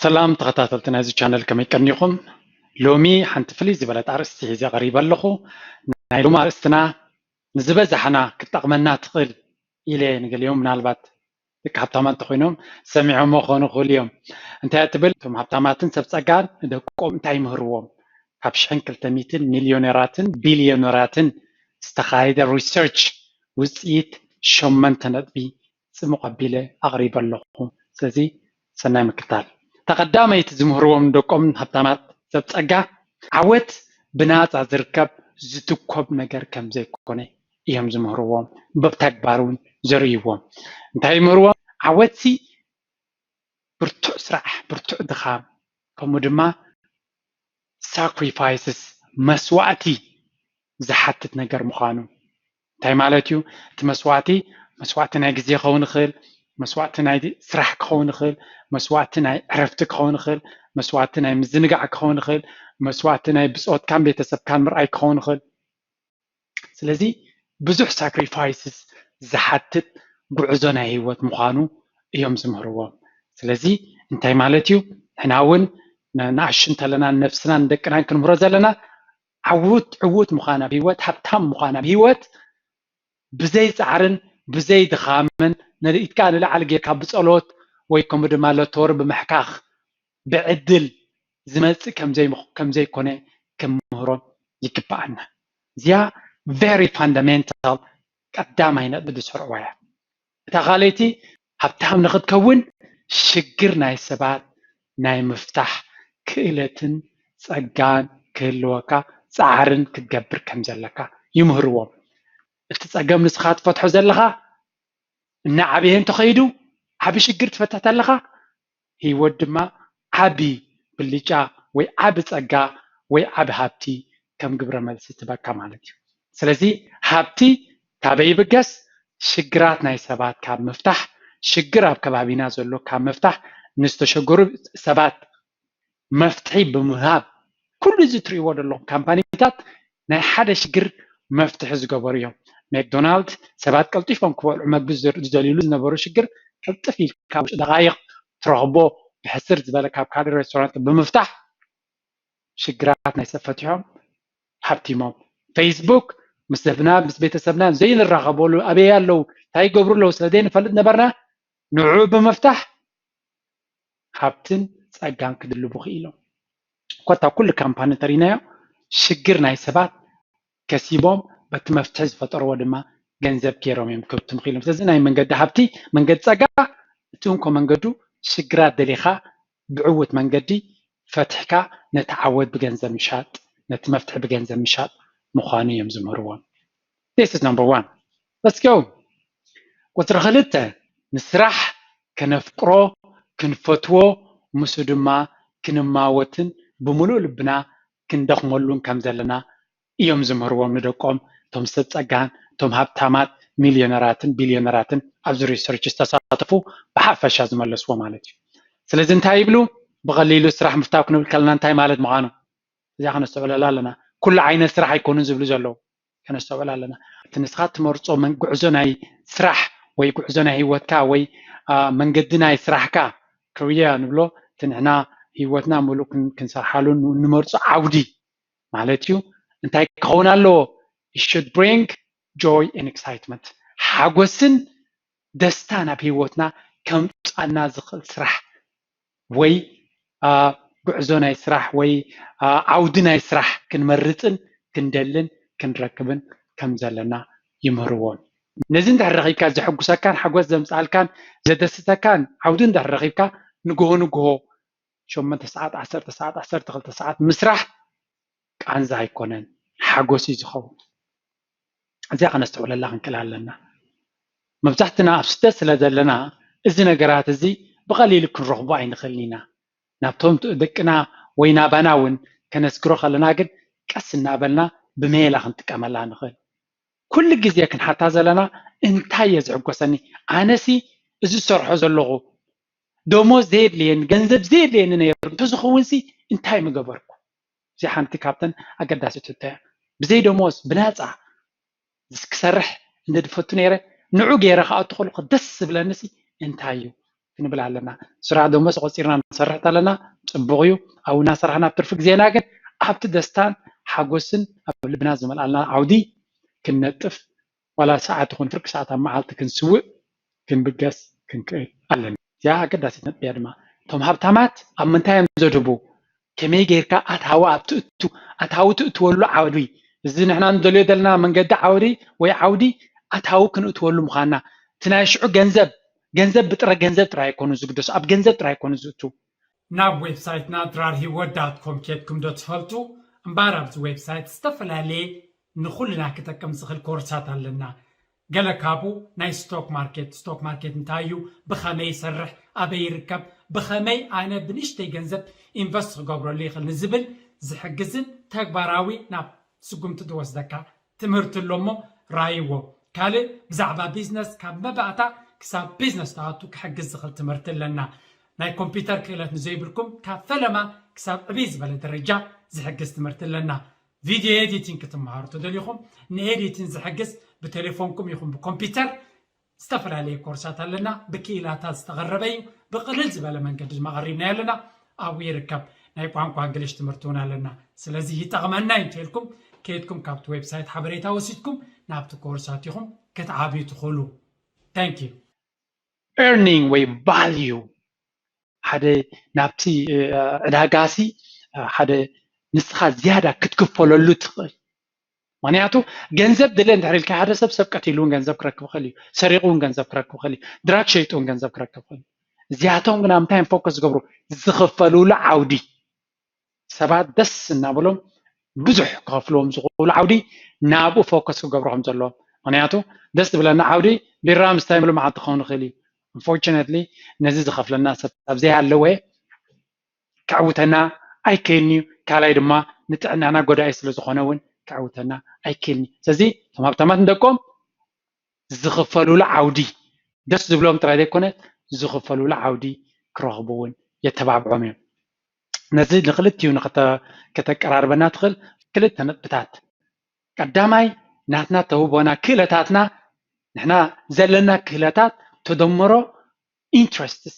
ሰላም ተኸታተልቲ ናይዚ ቻነል፣ ከመይ ቀኒኹም? ሎሚ ሓንቲ ፍልይ ዝበለት ኣርእስቲ ሒዘ ቀሪበ ኣለኹ። ናይ ሎሚ ኣርእስትና ንዝበዛሕና ክትጠቕመና ትኽእል ኢለ፣ ንገሊኦም ምናልባት ደቂ ሃብታማት እንተኾይኖም ሰሚዖሞ ክኾኑ ይኽእሉ እዮም። እንታይ ትብል? እቶም ሃብታማትን ሰብ ጸጋን ንደቆም እንታይ ይምህርዎም? ካብ ሽሕን ክልተ ሚእትን ሚልዮነራትን ቢልዮነራትን ዝተኻየደ ሪሰርች ውፅኢት ሸመንተ ነጥቢ ጽሙቕ ኣቢለ ኣቕሪበ ኣለኹ። ስለዚ ሰናይ ምክታል። እታ ቀዳመይቲ ዝምህርዎም ንደቆም ሃብታማት ሰብ ጸጋ፣ ዓወት ብናጻ ዝርከብ ዝትኮብ ነገር ከም ዘይኮነ እዮም ዝምህርዎም፣ ብተግባር እውን ዘርእይዎም። እንታይ ይምህርዎም? ዓወትሲ ብርቱዕ ስራሕ፣ ብርቱዕ ድኻም፣ ከምኡ ድማ ሳክሪፋይስስ፣ መስዋእቲ ዝሓትት ነገር ምዃኑ። እንታይ ማለት እዩ? እቲ መስዋእቲ፣ መስዋእቲ ናይ ግዜ ክኸውን ይኽእል፣ መስዋእቲ ናይ ስራሕ ክኸውን ይኽእል፣ መስዋእቲ ናይ ዕረፍቲ ክኸውን ይኽእል፣ መስዋእቲ ናይ ምዝንጋዕ ክኸውን ይኽእል፣ መስዋእቲ ናይ ብጾትካን ቤተሰብካን ምርኣይ ክኸውን ይኽእል። ስለዚ ብዙሕ ሳክሪፋይስስ ዝሓትት ጉዕዞ ናይ ህይወት ምዃኑ እዮም ዝምህርዎም። ስለዚ እንታይ ማለት እዩ? ንሕና እውን ን-፣ ንኣሽቱ እንተለና ንነብስናን ንደቅናን ክንምህሮ ዘለና፣ ዕዉት፣ ዕዉት ምዃን ኣብ ህይወት፣ ሃብታም ምዃን ኣብ ህይወት ብዘይ ጻዕርን ብዘይ ድኻምን፣ ንኢድካ ንላዕሊ ጌርካ ብጸሎት ወይ ከምኡ ድማ ሎቶሪ ብምሕካኽ ብዕድል ዝመጽእ ከም ዘይ-፣ ከም ዘይኮነ ክምህሮም ይግብኣና። እዚኣ ቨሪ ፋንዳሜንታል ቀዳማይ ነጥቢ ዝሰርዕዋ እያ። እታ ካልኣይቲ፣ ሃብታም ንኽትከውን ሽግር ናይ ሰባት ናይ ምፍታሕ ክእለትን ጸጋን ክህልወካ፣ ጻዕርን ክትገብር ከም ዘለካ ይምህርዎም። እቲ ጸገም ንስኻ ትፈትሖ ዘለኻ እናዓበየ እንተኸይዱ፣ ዓቢ ሽግር ትፈትሕ ተለኻ፣ ህይወት ድማ ዓቢ ብልጫ ወይ ዓቢ ጸጋ ወይ ዓቢ ሃብቲ ከም ግብረ መልሲ ትበካ ማለት እዩ። ስለዚ ሃብቲ ካበይ ይብገስ? ሽግራት ናይ ሰባት ካብ ምፍታሕ፣ ሽግር ኣብ ከባቢና ዘሎ ካብ ምፍታሕ፣ ንዝተሸገሩ ሰባት መፍትሒ ብምሃብ፣ ኩሉ እዚ ትርእይዎ ዘለኹም ካምፓኒታት ናይ ሓደ ሽግር መፍትሒ ዝገበሩ እዮም። ሜክዶናልድ ሰባት ቀልጢፎም ክበልዑ መግቢ ዝር-፣ ዝደልዩሉ ዝነበሩ ሽግር ቅልጥፍ ኢልካ ውሽጢ ደቓይቕ ትረኽቦ፣ ብሕስር ዝበለ ካብ ካልእ ሬስቶራንት ብምፍታሕ ሽግራት ናይ ሰብ ፈቲሖም ሃብቲሞም። ፌስቡክ ምስ ሰብና ምስ ቤተሰብና ዘይንራኸበሉ ኣበይ ኣለዉ፣ እንታይ ይገብሩ ኣለዉ ስለ ዘይንፈልጥ ነበርና፣ ንዕኡ ብምፍታሕ ሃብትን ጸጋን ክድልቡ ክኢሎም። ኮታ ኩሉ ካምፓኒ እንተሪናዮ ሽግር ናይ ሰባት ከሲቦም በቲ መፍትሒ ዝፈጠርዎ ድማ ገንዘብ ገይሮም እዮም ክህብትሙ ክኢሎም። ስለዚ ናይ መንገዲ ሃብቲ፣ መንገዲ ጸጋ እቲ እንኮ መንገዱ ሽግራት ደሊኻ ብዕዉት መንገዲ ፈትሕካ ነቲ ዓወት ብገንዘብ ምሻጥ፣ ነቲ መፍትሒ ብገንዘብ ምሻጥ ምዃኑ እዮም ዝምህርዎም። This is number one. Let's go. ቁጽሪ ክልተ፣ ንስራሕ ከነፍቅሮ፣ ክንፈትዎ፣ ምስኡ ድማ ክንማወትን ብምሉእ ልብና ክንደኽመሉን ከም ዘለና እዮም ዝምህርዎም ንደቆም፣ እቶም ሰብ ጸጋን እቶም ሃብታማት ሚልዮነራትን ቢልዮነራትን ኣብዚ ሪሰርች ዝተሳተፉ ብሓፈሻ ዝመለስዎ ማለት እዩ። ስለዚ እንታይ ይብሉ? ብቐሊሉ ስራሕ ምፍታው ክንብል ከለና እንታይ ማለት ምዃኑ እዚኣ ከነስተውዕለላ ኣለና። ኩሉ ዓይነት ስራሕ ኣይኮኑን ዝብሉ ዘለዉ፣ ከነስተውዕል ኣለና። እቲ ንስኻ ትመርጾ መን-፣ ጉዕዞ ናይ ስራሕ ወይ ጉዕዞ ናይ ህይወትካ ወይ፣ አ፣ መንገዲ ናይ ስራሕካ፣ ከርየር ንብሎ፣ እቲ ንሕና ህይወትና ምሉእ ክን-፣ ክንሰርሓሉ ን-፣ ንመርጾ ዓውዲ ማለት እዩ። እንታይ ክኸውን ኣለዎ? It should bring joy and excitement. ሓጎስን ደስታ ናብ ህይወትና ከምጻና ዝኽእል ስራሕ ወይ፣ አ፣ ጉዕዞ ናይ ስራሕ ወይ፣ አ፣ ዓውዲ ናይ ስራሕ ክንመርጽን ክንደልን ክንረክብን ከም ዘለና ይምህርዎም። ነዚ እንድሕር ረኺብካ፣ ዘሐጉሰካን ሓጎስ ዘምጽኣልካን ዘደስተካን ዓውዲ እንድሕር ረኺብካ፣ ንግሆ ንግሆ ሸሞንተ ሰዓት፣ ዓሰርተ ሰዓት፣ ዓሰርተ ክልተ ሰዓት ምስራሕ ቃንዛ ኣይኮነን፣ ሓጎስ እዩ ዝኸውን። እዚኣ ከነስተውዕለላ ክንክእል ኣለና። መብዛሕትና ኣብ ስደት ስለ ዘለና፣ እዚ ነገራት እዚ ብቐሊሉ ክንረኽቦ ኣይንኽእልን ኢና። ናብቶም ት-፣ ደቅና ወይ ናባና እውን ከነስግሮ ከለና ግን፣ ቀስ እናበልና ብሜላ ክንጥቀመላ ንኽእል። ኩሉ ግዜ ክንሓታ ዘለና፣ እንታይ እየ ዝሕጎሰኒ? ኣነሲ እዚ ዝሰርሖ ዘለኹ ደሞዝ ዘየድልየኒ፣ ገንዘብ ዘየድልየኒ ነይሩ እንተዝኸውንሲ እንታይ ምገበርኩ? እዚኣ ሓንቲ ካብተን ኣገዳሲት ሕቶ እያ። ብዘይ ደሞዝ ብናፃ ክሰርሕ እንደ ድፈቱ ነይረ፣ ንዑ ገይረ ክኣቱ ከለኹ ደስ ዝብለኒሲ እንታይ እዩ? ንብል ኣለና። ስራሕ ደሞዝ ቆፂርና ንሰርሕ ኣለና፣ ፅቡቕ እዩ። ኣብኡ እናሰራሕና ኣብ ትርፊ ግዜና ግን ኣብቲ ደስታን ሓጎስን ኣብ ልብና ዝመልኣልና ዓውዲ ክንነጥፍ፣ ዋላ ሰዓት ይኹን ፍርቂ ሰዓት ኣብ መዓልቲ ክንስውእ ክንብገስ ክንክእል ኣለና። እዚኣ ኣገዳሲት ነጥቢ እያ። ድማ እቶም ሃብታማት ኣብ ምንታይ እዮም ዘድህቡ? ከመይ ጌርካ ኣታዊ ኣብ ትእቱ ኣታዊ ትእትወሉ ዓውዲ፣ እዚ ንሕና ንደልዮ ዘለና መንገዲ ዓውዲ ወይ ዓውዲ ኣታዊ ክንእትወሉ ምዃንና፣ እቲ ናይ ሽዑ ገንዘብ ገንዘብ ብጥረ ገንዘብ ጥራይ ኣይኮኑ ዝግደሱ ኣብ ገንዘብ ጥራይ ኣይኮኑ ዝእቱ። ናብ ዌብሳይትና ድራር ሂወት ዳት ኮም ኬድኩም ዶ ትፈልጡ? እምበኣር ኣብዚ ዌብሳይት ዝተፈላለየ ንኹልና ክጠቅም ዝኽእል ኮርሳት ኣለና። ገለ ካብኡ ናይ ስቶክ ማርኬት፣ ስቶክ ማርኬት እንታይ እዩ፣ ብኸመይ ይሰርሕ፣ ኣበይ ይርከብ፣ ብኸመይ ኣነ ብንእሽተይ ገንዘብ ኢንቨስት ክገብረሉ ይኽእል ንዝብል ዝሕግዝን ተግባራዊ ናብ ስጉምቲ ዝወስደካ ትምህርቲ ኣሎ እሞ ራይዎ። ካልእ ብዛዕባ ቢዝነስ ካብ መባእታ ክሳብ ቢዝነስ ትኣቱ ክሕግዝ ዝኽእል ትምህርቲ ኣለና። ናይ ኮምፒውተር ክእለት ንዘይብልኩም ካብ ፈለማ ክሳብ ዕብይ ዝበለ ደረጃ ዝሕግዝ ትምህርቲ ኣለና። ቪድዮ ኤዲቲንግ ክትመሃሩ ተደሊኹም ንኤዲቲንግ ዝሕግዝ ብቴሌፎንኩም ይኹን ብኮምፒውተር ዝተፈላለየ ኮርሳት ኣለና። ብክኢላታት ዝተቐረበ እዩ። ብቕልል ዝበለ መንገዲ ድማ ቀሪብናዮ ኣለና። ኣብኡ ይርከብ። ናይ ቋንቋ እንግሊሽ ትምህርቲ እውን ኣለና። ስለዚ ይጠቕመና እዩ እንተልኩም ከይድኩም ካብቲ ዌብሳይት ሓበሬታ ወሲድኩም ናብቲ ኮርሳት ኢኹም ክትዓብዩ ትኽእሉ። Thank you። ኤርኒንግ ወይ ቫልዩ ሓደ ናብቲ ዕዳጋሲ ሓደ ንስኻ ዝያዳ ክትክፈለሉ ትኽእል። ምክንያቱ ገንዘብ ድለ እንድሕር ኢልካ ሓደ ሰብ ሰብ ቀቲሉ እውን ገንዘብ ክረክብ ይኽእል እዩ፣ ሰሪቑ እውን ገንዘብ ክረክብ ይኽእል እዩ፣ ድራግ ሸይጡ እውን ገንዘብ ክረክብ ይኽእል እዩ። እዚኣቶም ግን ኣብ ምንታይ እዮም ፎከስ ዝገብሩ? ዝኽፈሉሉ ዓውዲ። ሰባት ደስ እናበሎም ብዙሕ ክኸፍልዎም ዝኽእሉ ዓውዲ ናብኡ ፎከስ ክገብሩ ከም ዘለዎም። ምክንያቱ ደስ ዝብለና ዓውዲ ቢራ ምስታይ ሙሉእ መዓልቲ ክኸውን ይኽእል እዩ። Unfortunately ነዚ ዝኸፍለና ሰብ ኣብ ዘይሃለወ ከዕውተና ኣይክእልን እዩ። ካልኣይ ድማ ንጥዕናና ጎዳኢ ስለ ዝኾነ እውን ከዕውተና ኣይክእልን እዩ። ስለዚ እቶም ሃብታማት ንደቆም ዝኽፈሉሉ ዓውዲ ደስ ዝብሎም ጥራይ ዘይኮነ ዝኽፈሉሉ ዓውዲ ክረኽቡ እውን የተባብዖም እዮም። ነዚ ንክልቲኡ ከተቀራርበና ትኽእል ክልተ ነጥብታት። ቀዳማይ ናትና ተውህቦና ክእለታትና ንሕና ዘለና ክእለታት ተደምሮ ኢንትረስትስ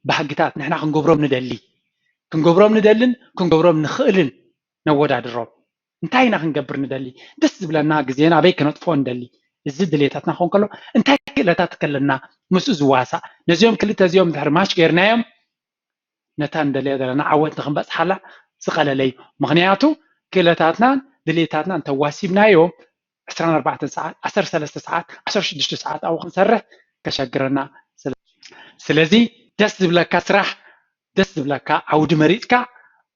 ባህግታት ንሕና ክንገብሮም ንደሊ ክንገብሮም ንደልን ክንገብሮም ንኽእልን ነወዳድሮም። እንታይ ኢና ክንገብር ንደሊ? ደስ ዝብለና ግዜና ኣበይ ከነጥፍኦ ንደሊ? እዚ ድሌታትና ክኸውን ከሎ እንታይ ክእለታት ከለና ምስኡ ዝዋሳእ ነዚኦም ክልተ እዚኦም ድሕሪ ማች ጌርናዮም ነታ ንደልያ ዘለና ዓወት ንክንበፅሓላ ዝቐለለ እዩ። ምክንያቱ ክእለታትናን ድሌታትናን እንተዋሲብናዮም ዕስራን ኣርባዕተን ሰዓት፣ ዓሰርተ ሰለስተ ሰዓት፣ ዓሰርተ ሽዱሽተ ሰዓት ኣብኡ ክንሰርሕ ከሸግረና። ስለዚ ደስ ዝብለካ ስራሕ፣ ደስ ዝብለካ ዓውዲ መሪፅካ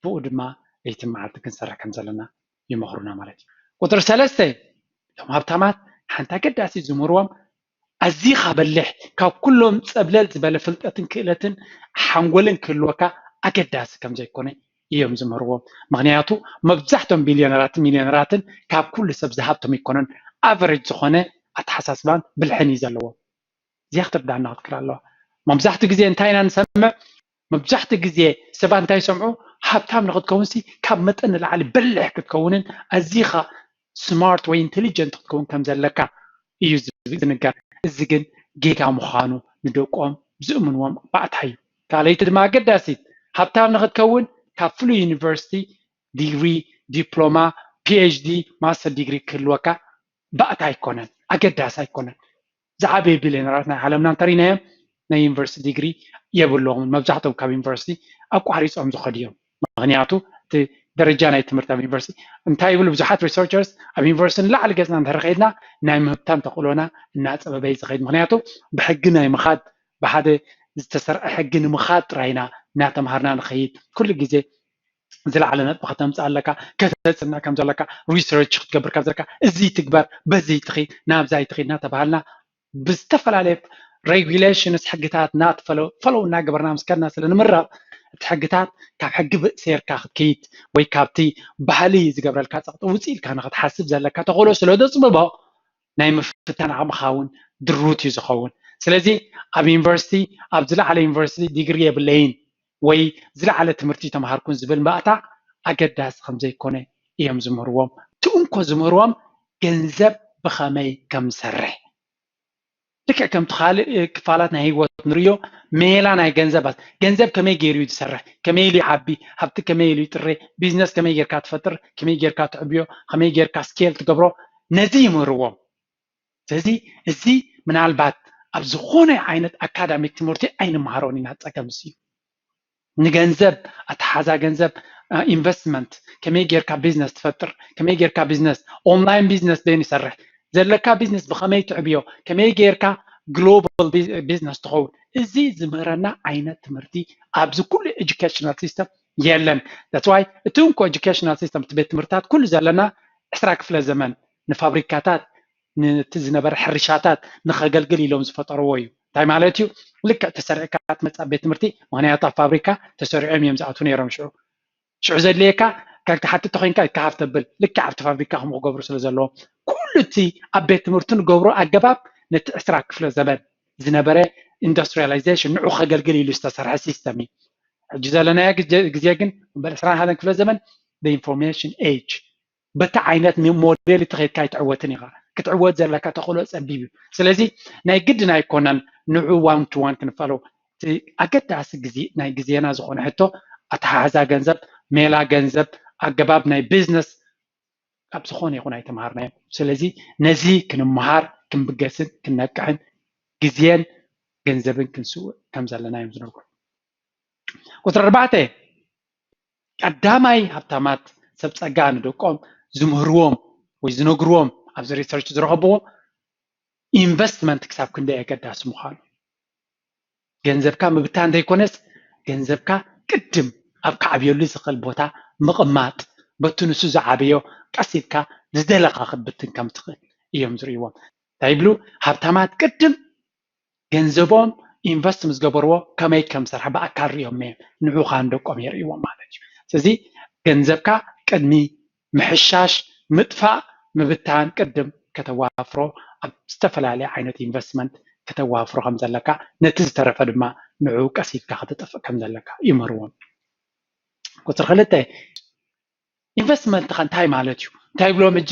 ብኡ ድማ ለይትን መዓልቲ ክንሰርሕ ከም ዘለና ይመኽሩና ማለት እዩ። ቁፅሪ ሰለስተ እቶም ሃብታማት ሓንቲ ኣገዳሲ ዝምህርዎም ኣዚኻ በሊሕ ካብ ኩሎም ፀብለል ዝበለ ፍልጠትን ክእለትን ሓንጎልን ክህልወካ ኣገዳሲ ከም ዘይኮነ እዮም ዝምህርዎም። ምክንያቱ መብዛሕቶም ቢልዮነራትን ሚልዮነራትን ካብ ኩሉ ሰብ ዝሃብቶም ኣይኮነን። ኣቨሬጅ ዝኾነ ኣተሓሳስባን ብልሕን እዩ ዘለዎም። እዚኣ ክትርዳእና ክትክእል ኣለዋ። መብዛሕትኡ ግዜ እንታይ ኢና ንሰምዕ? መብዛሕትኡ ግዜ ሰባት እንታይ ይሰምዑ? ሃብታም ንክትከውንሲ ካብ መጠን ንላዕሊ በሊሕ ክትከውንን ኣዚኻ ስማርት ወይ ኢንቴሊጀንት ክትከውን ከም ዘለካ እዩ ዝንገር። እዚ ግን ጌጋ ምዃኑ ንደቆም ዝእምንዎም ባእታ እዩ። ካልኣይቲ ድማ ኣገዳሲት ሃብታም ንክትከውን ካብ ፍሉይ ዩኒቨርሲቲ ዲግሪ፣ ዲፕሎማ፣ ፒኤችዲ፣ ማስተር ዲግሪ ክህልወካ ባእታ ኣይኮነን፣ ኣገዳሲ ኣይኮነን። ዝዓበዩ ቢልዮነራት ናይ ዓለምና እንተሪናዮም ናይ ዩኒቨርሲቲ ዲግሪ የብሎምን። መብዛሕቶም ካብ ዩኒቨርሲቲ ኣቋሪፆም ዝኸዱ እዮም። ምክንያቱ እቲ ደረጃ ናይ ትምህርቲ ኣብ ዩኒቨርሲቲ እንታይ ይብሉ ብዙሓት ሪሰርቸርስ ኣብ ዩኒቨርሲቲ ንላዕሊ ገፅና እንድሕር ከይድና ናይ ምህብታም ተኽእሎና እናፀበበ እዩ ዝኸይድ። ምክንያቱ ብሕጊ ናይ ምኻድ ብሓደ ዝተሰርዐ ሕጊ ንምኻድ ጥራይ ኢና እናተምሃርና ንኸይድ። ኩሉ ግዜ ዝለዓለ ነጥቢ ከተምፅእ ኣለካ፣ ከተፅንዕ ከም ዘለካ፣ ሪሰርች ክትገብር ከም ዘለካ፣ እዚ ትግበር፣ በዚ ትኺድ፣ ናብዛ ይትኺድ እናተባሃልና ብዝተፈላለየ ሬጉሌሽንስ ሕግታት እናተፈለው ፈለው እናገበርና ምስ ከድና ስለ ንምረቕ እቲ ሕግታት ካብ ሕጊ ብእሴርካ ክትከይድ ወይ ካብቲ ባህሊ ዝገብረልካ ፀቕጢ ውፅእ ኢልካ ንክትሓስብ ዘለካ ተኽእሎ ስለ ዘፅብቦ ናይ ምፍታን ዓቕምኻ እውን ድሩት እዩ ዝኸውን። ስለዚ ኣብ ዩኒቨርሲቲ ኣብ ዝለዓለ ዩኒቨርሲቲ ዲግሪ የብለይን ወይ ዝለዓለ ትምህርቲ ተምሃርኩን ዝብል ባእታ ኣገዳሲ ከም ዘይኮነ እዮም ዝምህርዎም። እቲ እንኮ ዝምህርዎም ገንዘብ ብኸመይ ከም ዝሰርሕ ልክዕ ከምቲ ካልእ ክፋላት ናይ ህይወት ንርእዮ፣ ሜላ ናይ ገንዘባት፣ ገንዘብ ከመይ ገይሩ እዩ ዝሰርሕ፣ ከመይ ኢሉ ይዓቢ፣ ሃብቲ ከመይ ኢሉ ይጥረ፣ ቢዝነስ ከመይ ጌርካ ትፈጥር፣ ከመይ ጌርካ ትዕብዮ፣ ከመይ ጌርካ ስኬል ትገብሮ፣ ነዚ ይምህርዎም። ስለዚ እዚ ምናልባት ኣብ ዝኾነ ዓይነት ኣካዳሚክ ትምህርቲ ኣይንመሃሮን ኢና። ጸገም እዚ እዩ። ንገንዘብ፣ ኣተሓዛ ገንዘብ፣ ኢንቨስትመንት፣ ከመይ ጌርካ ቢዝነስ ትፈጥር፣ ከመይ ጌርካ ቢዝነስ፣ ኦንላይን ቢዝነስ በይኑ ይሰርሕ፣ ዘለካ ቢዝነስ ብኸመይ ትዕብዮ፣ ከመይ ጌርካ ግሎባል ቢዝነስ ትኸውን፣ እዚ ዝምህረና ዓይነት ትምህርቲ ኣብዚ ኩሉ ኤጁኬሽናል ሲስተም የለን። That's why እቲ እንኮ ኤጁኬሽናል ሲስተም፣ እቲ ቤት ትምህርትታት ኩሉ ዘለና ዕስራ ክፍለ ዘመን ንፋብሪካታት፣ ነቲ ዝነበረ ሕርሻታት ንኸገልግል ኢሎም ዝፈጠርዎ እዩ። እንታይ ማለት እዩ? ልክዕ ተሰሪዕካ ትመጽእ ኣብ ቤት ትምህርቲ፣ ምኽንያቱ ኣብ ፋብሪካ ተሰሪዖም እዮም ዝኣትዉ ነይሮም። ሽዑ ሽዑ ዘድልየካ፣ ካብ ትሓትት ተኾይንካ ኢድካ ሃፍ ተብል፣ ልክዕ ኣብቲ ፋብሪካ ከምኡ ክገብሩ ስለ ዘለዎም፣ ኩሉ እቲ ኣብ ቤት ትምህርቲ ንገብሮ ኣገባብ ነቲ ዕስራ ክፍለ ዘመን ዝነበረ ኢንዱስትሪያላይዜሽን ንዑ ከገልግል ኢሉ ዝተሰርሐ ሲስተም እዩ። ሕጂ ዘለናዮ ግዜ፣ ግዜ ግን እምበል ዕስራን ሓደን ክፍለ ዘመን ኢንፎርሜሽን ኤጅ፣ በቲ ዓይነት ሞዴል እተኸድካ ኣይትዕወትን ኢኻ። ክትዕወት ዘለካ ተኽእሎ ጸቢብ እዩ። ስለዚ ናይ ግድን ኣይኮነን ንዑ ዋን ቱ ዋን ክንፈለው። እቲ ኣገዳሲ ግዜ ናይ ግዜና ዝኾነ ሕቶ ኣተሓሕዛ ገንዘብ፣ ሜላ ገንዘብ፣ ኣገባብ ናይ ቢዝነስ ኣብ ዝኾነ ይኹን ኣይተምሃርናዮ። ስለዚ ነዚ ክንምሃር ክንብገስን ክንነቅሕን ግዜን ገንዘብን ክንስውእ ከም ዘለና እዮም ዝነግሩ። ቁፅሪ ኣርባዕተ፣ ቀዳማይ ሃብታማት ሰብ ጸጋ ንደቆም ዝምህርዎም ወይ ዝነግርዎም ኣብዚ ሪሰርች ዝረኸብዎ ኢንቨስትመንት ክሳብ ክንደይ ኣገዳሲ ምዃኑ፣ ገንዘብካ ምብታን ዘይኮነስ ገንዘብካ ቅድም ኣብ ክዓብየሉ ዝኽእል ቦታ ምቕማጥ፣ በቱ ንሱ ዝዓበዮ ቀስ ኢልካ ዝደለኻ ክትብትን ከም ትኽእል እዮም ዝርእይዎም። እንታይ ይብሉ? ሃብታማት ቅድም ገንዘቦም ኢንቨስት ምስ ገበርዎ ከመይ ከም ዝሰርሐ ብኣካል ሪኦም እዮም ንዑኻ ንደቆም የርእይዎም ማለት እዩ። ስለዚ ገንዘብካ ቅድሚ ምሕሻሽ፣ ምጥፋእ፣ ምብታን ቅድም ከተዋፍሮ ኣብ ዝተፈላለየ ዓይነት ኢንቨስትመንት ከተዋፍሮ ከም ዘለካ፣ ነቲ ዝተረፈ ድማ ንዑ ቀስ ኢልካ ከተጠፍእ ከም ዘለካ ይምህርዎም። ቁፅሪ ክልተ፣ ኢንቨስትመንት ከ እንታይ ማለት እዩ? እንታይ ይብሎም ሕጂ?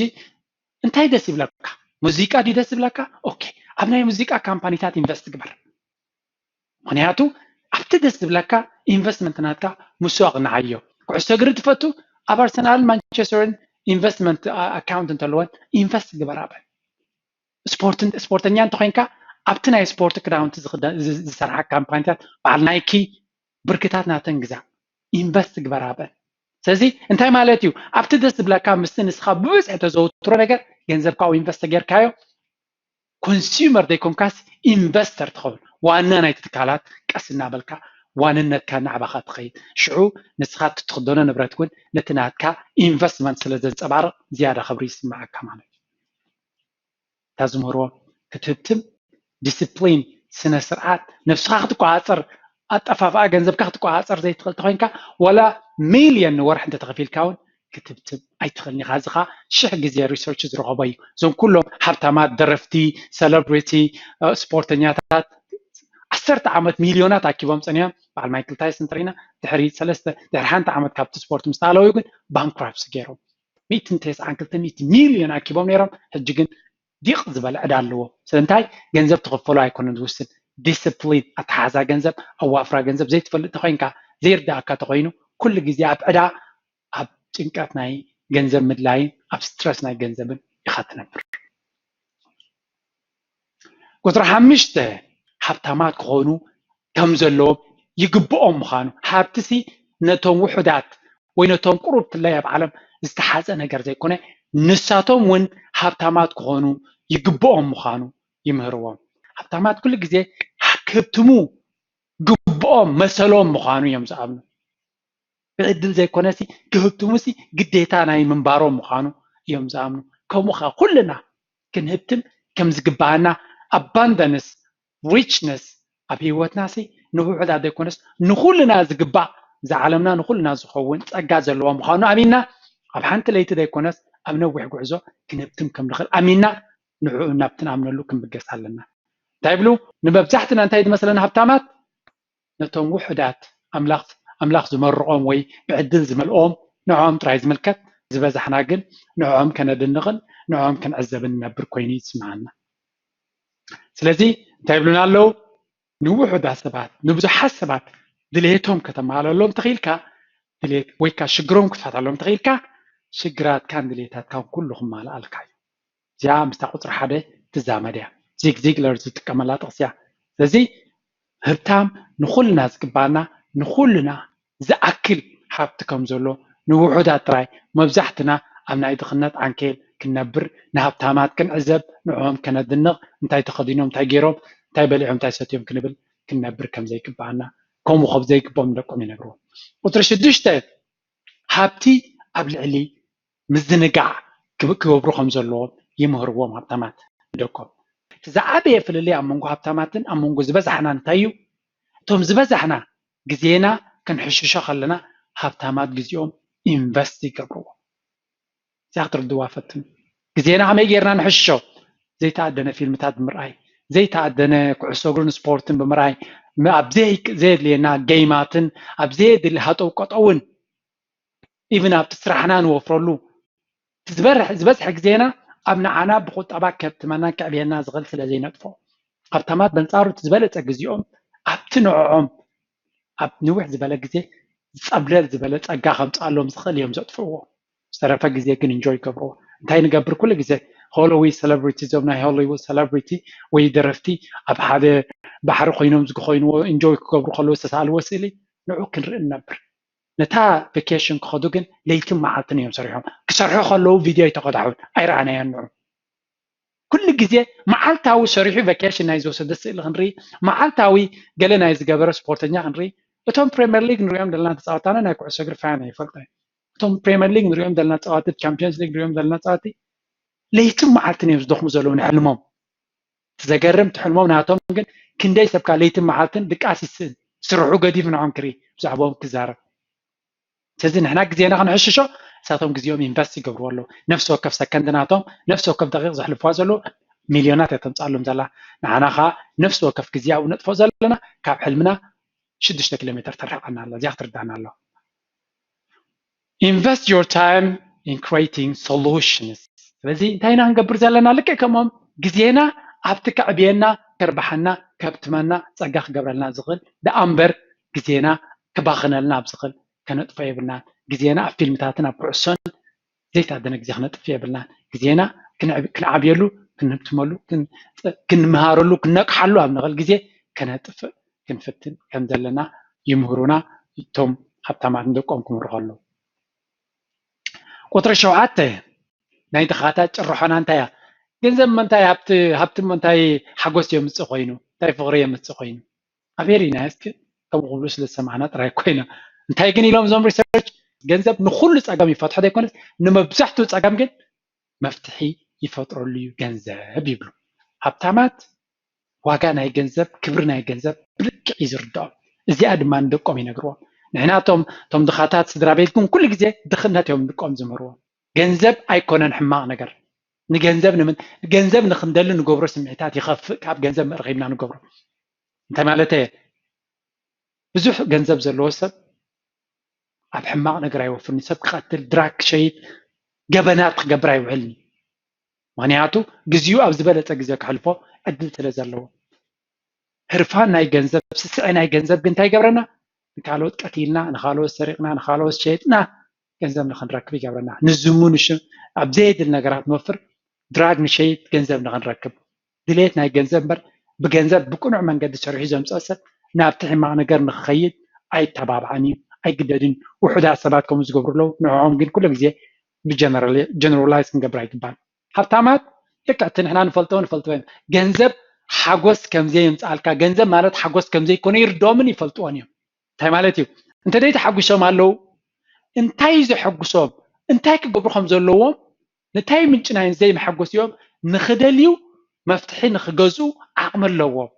እንታይ ደስ ይብለካ? ሙዚቃ ድዩ ደስ ይብለካ? ኦኬ፣ ኣብ ናይ ሙዚቃ ካምፓኒታት ኢንቨስት ግበር። ምክንያቱ ኣብቲ ደስ ዝብለካ ኢንቨስትመንት ናትካ ምስ ኣቕንዓዮ። ኩዕሶ እግሪ ትፈቱ፣ ኣብ ኣርሰናልን ማንቸስተርን ኢንቨስትመንት ኣካውንት እንተለወን ኢንቨስት ግበር ኣበን። ስፖርትን፣ ስፖርተኛ እንተኮይንካ ኣብቲ ናይ ስፖርት ክዳውንቲ ዝኽደ-፣ ዝ-፣ ዝሰርሓ ካምፓኒታት በዓል ናይኪ ብርክታት ናተን ግዛእ፣ ኢንቨስት ግበር ኣበን። ስለዚ እንታይ ማለት እዩ? ኣብቲ ደስ ዝብለካ ምስቲ ንስኻ ብብዝሒ ተዘውትሮ ነገር ገንዘብካ ኣብኡ ኢንቨስት ተጌርካዮ ኮንሱመር ዘይኮንካስ ኢንቨስተር ትኸውን። ዋና ናይቲ ትካላት ቀስ እናበልካ ዋንነትካ እናዕባኻ ትኸይድ። ሽዑ ንስኻ እትኽደኖ ንብረት እውን ነቲ ናትካ ኢንቨስትመንት ስለ ዘንጸባርቕ ዝያዳ ክብሪ ይስምዓካ ማለት እዩ። እታ ዝምህርዎ ክትህብትም፣ ዲስፕሊን፣ ስነ ስርዓት፣ ነብስኻ ክትቆጻጸር፣ ኣጠፋፍኣ ገንዘብካ ክትቆጻጸር ዘይትኽእል ተኾይንካ፣ ዋላ ሚልዮን ንወርሒ እንተተኸፊልካ እውን ክትህብትም ኣይትኽእልን ኢኻ። እዚ ኸኣ ሽሕ ግዜ ሪሰርች ዝረኸቦ እዩ። እዞም ኩሎም ሃብታማት፣ ደረፍቲ፣ ሰለብሪቲ፣ እ፣ ስፖርተኛታት ዓሰርተ ዓመት ሚልዮናት ኣኪቦም ጸኒሖም። በዓል ማይክል ታይሰን እንተሪእና ድሕሪ ሰለስተ፣ ድሕሪ ሓንቲ ዓመት ካብቲ ስፖርት ምስ ተሃለወ ግን ባንክራፕሲ ገይሮም። ሚእትን ተስዓን ክልተ ሚእቲ ሚልዮን ኣኪቦም ነይሮም። ሕጂ ግን ዲቕ ዝበለ ዕዳ ኣለዎ። ስለምንታይ? ገንዘብ ትኽፈሎ ኣይኮነን ዝውስን፣ ዲስፕሊን፣ ኣተሓዛ ገንዘብ፣ ኣዋፍራ ገንዘብ ዘይትፈልጥ ተኾይንካ፣ ዘይርዳእካ ተኾይኑ፣ ኩሉ ግዜ ኣብ ዕዳ፣ ኣብ ጭንቀት ናይ ገንዘብ ምድላይን ኣብ ስትረስ ናይ ገንዘብን ኢኻ ትነብር። ቁፅሪ ሓሙሽተ፣ ሃብታማት ክኾኑ ከም ዘለዎም ይግብኦም ምዃኑ። ሃብትሲ ነቶም ውሑዳት ወይ ነቶም ቁሩብ ትለይ ኣብ ዓለም ዝተሓፀ ነገር ዘይኮነ፣ ንሳቶም እውን ሃብታማት ክኾኑ ይግብኦም ምዃኑ ይምህርዎም። ሃብታማት ኩሉ ግዜ ክህብትሙ ግብኦም፣ መሰሎም ምዃኑ እዮም ዝኣምኑ። ብዕድል ዘይኮነሲ ክህብትሙሲ ግዴታ ናይ ምንባሮም ምዃኑ እዮም ዝኣምኑ። ከምኡ ኸዓ ኩልና ክንህብትም ከም ዝግብኣና፣ ኣባንዳንስ፣ ሪችነስ ኣብ ህይወትናሲ ንውሑዳት ዘይኮነስ ንኹልና ዝግባእ፣ እዛ ዓለምና ንኹልና ዝኸውን ጸጋ ዘለዋ ምዃኑ ኣሚንና፣ ኣብ ሓንቲ ለይቲ ዘይኮነስ ኣብ ነዊሕ ጉዕዞ ክንህብትም ከም ንኽእል ኣሚንና፣ ንዕኡ ናብቲ ንኣምነሉ ክንብገስ ኣለና። እንታይ ይብሉ? ንመብዛሕትና እንታይ ዝመስለና ሃብታማት? ነቶም ውሑዳት ኣምላኽ፣ ኣምላኽ ዝመርቖም ወይ ብዕድል ዝመልኦም ንዕኦም ጥራይ ዝምልከት፣ ዝበዛሕና ግን ንዕኦም ከነድንቕን ንዕኦም ክንዕዘብን ንነብር ኮይኑ ይስምዓና። ስለዚ እንታይ ይብሉና ኣለዉ? ንውሑዳት ሰባት፣ ንብዙሓት ሰባት ድሌቶም ከተማለሎም ተኽኢልካ፣ ድሌት ወይ ከዓ ሽግሮም ክትፈታሎም ተኽኢልካ፣ ሽግራትካን ድሌታትካን ኩሉ ክማልኣልካ እዩ። እዚኣ ምስታ ቁፅሪ ሓደ ትዛመድ እያ። ዚግ ዚግለር ዝጥቀመላ ጥቕሲ እያ። ስለዚ ህብታም ንኹልና ዝግባና፣ ንኹልና ዝኣክል ሃብቲ ከም ዘሎ፣ ንውሑዳት ጥራይ፣ መብዛሕትና ኣብ ናይ ድኽነት ዓንኬል ክንነብር፣ ንሃብታማት ክንዕዘብ፣ ንዕኦም ከነድንቕ፣ እንታይ ተኸዲኖም፣ እንታይ ገይሮም፣ እንታይ በሊዖም፣ እንታይ ሰትዮም ክንብል ክንነብር ከም ዘይግባኣና፣ ከምኡ ከም ዘይግብኦም ንደቆም ይነግርዎም። ቁፅሪ ሽዱሽተ፣ ሃብቲ ኣብ ልዕሊ ምዝንጋዕ ክብ- ክገብሩ ከም ዘለዎም ይምህርዎም ሃብታማት ንደቆም። እቲ ዝዓበየ ፍልልይ ኣብ መንጎ ሃብታማትን ኣብ መንጎ ዝበዛሕና እንታይ እዩ? እቶም ዝበዛሕና ግዜና ክንሕሽሾ ከለና፣ ሃብታማት ግዜኦም ኢንቨስት ይገብርዎ። እዚኣ ክትርድዋ ፈትኑ። ግዜና ከመይ ጌርና ንሕሽሾ? ዘይተኣደነ ፊልምታት ብምርኣይ፣ ዘይተኣደነ ኩዕሶ እግርን ስፖርትን ብምርኣይ፣ ም- ኣብ ዘይ- ዘየድልየና ጌይማትን ኣብ ዘየድሊ ሃጠው ቀጠውን፣ ኢቭን ኣብቲ ስራሕና ንወፍረሉ፣ እቲ ዝበርሕ- ዝበዝሐ ግዜና ኣብ ንዓና ብቁጠባ ከብትመና ከዕብየና ዝኽእል ስለ ዘይነጥፎ፣ ሃብታማት በንጻሩ እቲ ዝበለጸ ግዜኦም ኣብቲ ንዕኦም ኣብ ንውሕ ዝበለ ግዜ ዝጸብለል ዝበለ ጸጋ ከምጽኣሎም ዝኽእል እዮም ዘጥፍእዎ። ዝተረፈ ግዜ ግን ኢንጆይ ይገብርዎ። እንታይ ንገብር? ኩሉ ግዜ ሆሎዊድ ሴሌብሪቲ፣ እዞም ናይ ሆሊውድ ሴሌብሪቲ ወይ ደረፍቲ ኣብ ሓደ ባሕሪ ኮይኖም ዝኮይንዎ ኢንጆይ ክገብሩ ከለዉ ዝተሳልዎ ስእሊ ንዑ ክንርኢ ንነብር። ነታ ቬኬሽን ክኸዱ ግን ለይትን መዓልትን እዮም ሰሪሖም። ክሰርሑ ከለዉ ቪድዮ ኣይተቐዳሑን፣ ኣይረኣናዮን ንዑ። ኩሉ ግዜ መዓልታዊ ሰሪሑ ቬኬሽን ናይ ዝወሰደ ስእሊ ክንርኢ፣ መዓልታዊ ገለ ናይ ዝገበረ ስፖርተኛ ክንርኢ። እቶም ፕሪምየር ሊግ ንሪኦም ዘለና ተፃወታና ናይ ኩዕሶ እግሪ ፋን ኣይፈልጦ። እቶም ፕሪምየር ሊግ ንሪኦም ዘለና ተፃወቲ፣ ቻምፒዮንስ ሊግ ንሪኦም ዘለና ተፃወቲ ለይትን መዓልትን እዮም ዝደኽሙ ዘለዉ ንሕልሞም። እቲ ዘገርም እቲ ሕልሞም ናቶም ግን ክንደይ ሰብካ ለይትን መዓልትን ድቃስ ይስእን፣ ስርሑ ገዲፉ ንዖም ክርኢ፣ ብዛዕባኦም ክዛረብ። ስለዚ ንሕና ግዜና ክንሕሽሾ እሳቶም ግዜኦም ኢንቨስት ይገብርዎ ኣለዉ። ነፍሲ ወከፍ ሰከንድ ናቶም፣ ነፍሲ ወከፍ ደቂቕ ዘሕልፍዋ ዘለዉ ሚልዮናት እያ ተምፅኣሎም ዘላ። ንዓና ከዓ ነፍሲ ወከፍ ግዜ ኣብኡ ነጥፎ ዘለና ካብ ሕልምና ሽዱሽተ ኪሎ ሜትር ተርሕቀና ኣላ። እዚኣ ክትርዳና ኣለዋ። Invest your time in creating solutions። ስለዚ እንታይ ኢና ክንገብር ዘለና? ልክዕ ከምኦም ግዜና ኣብቲ ከዕብየና፣ ከርብሓና፣ ከብትመና፣ ፀጋ ክገብረልና ዝኽእል ደኣ እምበር ግዜና ክባኽነልና ኣብ ዝኽእል ከነጥፎ የብልናን። ግዜና ኣብ ፊልምታትን ኣብ ኩዕሶን ዘይታደነ ግዜ ክነጥፍ የብልናን። ግዜና ክንዕብ- ክንዓብየሉ፣ ክንህብትመሉ፣ ክን- ክንምሃረሉ፣ ክነቅሓሉ ኣብ ንኽእል ግዜ ከነጥፍእ ክንፍትን ከም ዘለና ይምህሩና እቶም ሃብታማት ንደቆም ክምህሩ ከለዉ። ቁፅሪ ሸውዓተ ናይ ድኻታት ጭርሖና እንታይ እያ? ገንዘብ ምእንታይ፣ ሃብቲ ሃብቲ ምእንታይ ሓጎስ የምፅእ ኮይኑ፣ እንታይ ፍቕሪ የምፅእ ኮይኑ? ኣበይ ርኢና እስኪ? ከምኡ ክብሉ ስለ ዝሰማዕና ጥራይ ኮይና። እንታይ ግን ኢሎም እዞም ሪሰርች? ገንዘብ ንኹሉ ፀገም ይፈትሖ ዘይኮነስ ንመብዛሕትኡ ፀገም ግን መፍትሒ ይፈጥረሉ እዩ ገንዘብ ይብሉ። ሃብታማት ዋጋ ናይ ገንዘብ፣ ክብሪ ናይ ገንዘብ ብልክዕ እዩ ዝርድኦም። እዚኣ ድማ ንደቆም ይነግርዎም። ንሕና እቶም እቶም ድኻታት ስድራ ቤት ግን ኩሉ ግዜ ድኽነት እዮም ንደቆም ዝምህርዎም። ገንዘብ ኣይኮነን ሕማቕ ነገር። ንገንዘብ ንምን ገንዘብ ንክንደሊ ንገብሮ ስምዒታት ይኸፍእ ካብ ገንዘብ መርኺብና ንገብሮ። እንታይ ማለት እየ? ብዙሕ ገንዘብ ዘለዎ ሰብ ኣብ ሕማቕ ነገር ኣይወፍርን። ሰብ ክቐትል፣ ድራግ ክሸይጥ፣ ገበናት ክገብር ኣይውዕልን። ምክንያቱ ግዜኡ ኣብ ዝበለፀ ግዜ ክሕልፎ ዕድል ስለ ዘለዎ። ህርፋን ናይ ገንዘብ፣ ስስዐ ናይ ገንዘብ ግን እንታይ ይገብረና? ንካልኦት ቀቲልና፣ ንካልኦት ሰሪቕና፣ ንካልኦት ሸይጥና ገንዘብ ንክንረክብ ይገብረና። ንዝሙ ንሽ ኣብ ዘየድል ነገራት ንወፍር፣ ድራግ ንሸይጥ ገንዘብ ንክንረክብ። ድሌት ናይ ገንዘብ እምበር ብገንዘብ ብቅኑዕ መንገዲ ሰሪሑ ዘምፅኦ ሰብ ናብቲ ሕማቕ ነገር ንክኸይድ ኣይተባብዓን እዩ፣ ኣይግደድን። ውሑዳት ሰባት ከምኡ ዝገብሩ ኣለዉ። ንዕኦም ግን ኩሉ ግዜ ብጀነራላይዝ ክንገብር ኣይግባን። ሃብታማት ልክዕ እቲ ንሕና ንፈልጦ ንፈልጥዎ እዮም። ገንዘብ ሓጎስ ከምዘይ የምፅኣልካ፣ ገንዘብ ማለት ሓጎስ ከምዘይኮነ ይርድኦምን ይፈልጥዎን እዮም። እንታይ ማለት እዩ? እንተ ደይ ተሓጒሶም ኣለዉ እንታይ እዩ ዘሐጉሶም? እንታይ ክገብሩ ከም ዘለዎም? ንታይ ምንጪ ናይ ዘይመሐጎሲኦም ንክደልዩ መፍትሒ ንክገዝኡ ዓቕሚ ኣለዎም።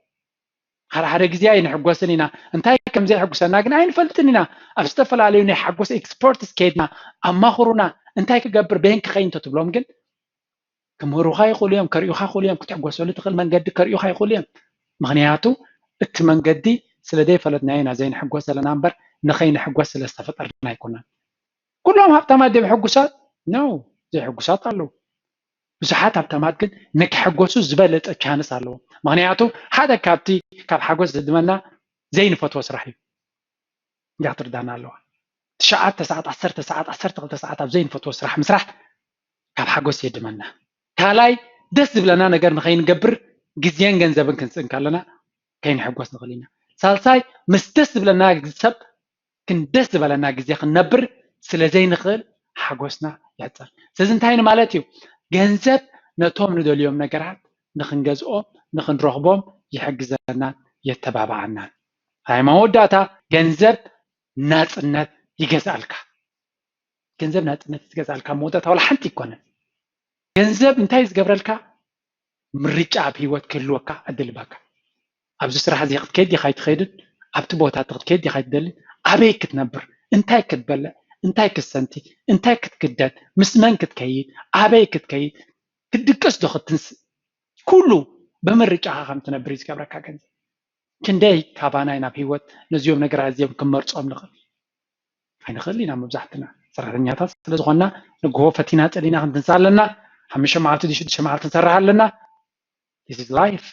ሓደ ሓደ ግዜ ኣይንሕጎስን ኢና። እንታይ ከም ዘየሐጉሰና ግን ኣይንፈልጥን ኢና። ኣብ ዝተፈላለዩ ናይ ሓጎስ ኤክስፖርትስ ከይድና ኣማኽሩና፣ እንታይ ክገብር በይን ክኸይድ እንተትብሎም ግን ክምህሩኻ ይኽእሉ እዮም፣ ከርእዩኻ ይኽእሉ እዮም፣ ክትሕጎሰሉ ትኽእል መንገዲ ከርእዩኻ ይኽእሉ እዮም። ምኽንያቱ እቲ መንገዲ ስለ ዘይፈለጥናዮ ኢና ዘይንሕጎስ ዘለና እምበር ንኸይንሕጎስ ስለ ዝተፈጠርና ኣይኮነን። ኩሎም ሃብታማት ድዮም ሕጉሳት? ኖ፣ ዘይሕጉሳት ኣለዉ። ብዙሓት ሃብታማት ግን ንክሕጎሱ ዝበለጸ ቻንስ ኣለዎም። ምክንያቱ ሓደ ካብቲ ካብ ሓጎስ ዝድመና ዘይንፈትዎ ስራሕ እዩ። እንዲያ ክትርዳና ኣለዋ። ትሽዓተ ሰዓት፣ ዓሰርተ ሰዓት፣ ዓሰርተ ክልተ ሰዓት ኣብ ዘይንፈትዎ ስራሕ ምስራሕ ካብ ሓጎስ የድመና። ካልኣይ ደስ ዝብለና ነገር ንኸይንገብር ግዜን ገንዘብን ክንስእን ከለና ከይንሕጎስ ንኽእል ኢና። ሳልሳይ ምስ ደስ ዝብለና ሰብ ክንደስ ዝበለና ግዜ ክንነብር ስለ ዘይንኽእል ሓጎስና ይሕጸር። ስለዚ እንታይ ማለት እዩ? ገንዘብ ነቶም ንደልዮም ነገራት ንኽንገዝኦም ንኽንረኽቦም ይሕግዘናን የተባብዓናን። ናይ መወዳእታ ገንዘብ ናጽነት ይገዝኣልካ። ገንዘብ ናጽነት ዝገዝኣልካ መወዳእታ ዋላ ሓንቲ ይኮነን። ገንዘብ እንታይ ዝገብረልካ? ምርጫ ኣብ ህይወት ክህልወካ ዕድል ይባካ። ኣብዚ ስራሕ እዚ ክትከይድ ዲኻ ኣይትኸይድን? ኣብቲ ቦታ እቲ ክትከይድ ዲኻ ኣይትደልን? ኣበይ ክትነብር? እንታይ ክትበልዕ? እንታይ ክትሰንቲ? እንታይ ክትክደን? ምስ መን ክትከይድ? ኣበይ ክትከይድ? ክትድቅስ ዶ ክትንስእ? ኩሉ ብምርጫኻ ከም ትነብር እዩ ዝገብረካ ገንዘብ። ክንደይ ካባና ኢና ኣብ ህይወት ነዚኦም ነገራት እዚኦም ክንመርጾም ንኽእል? ኣይንኽእል ኢና። መብዛሕትና ሰራሕተኛታት ስለ ዝኾንና ንግሆ ፈቲና ጸሊና ክንትንሳ ኣለና። ሓሙሽተ መዓልቲ ድዩ ሽዱሽተ መዓልቲ ንሰርሕ ኣለና። This is life።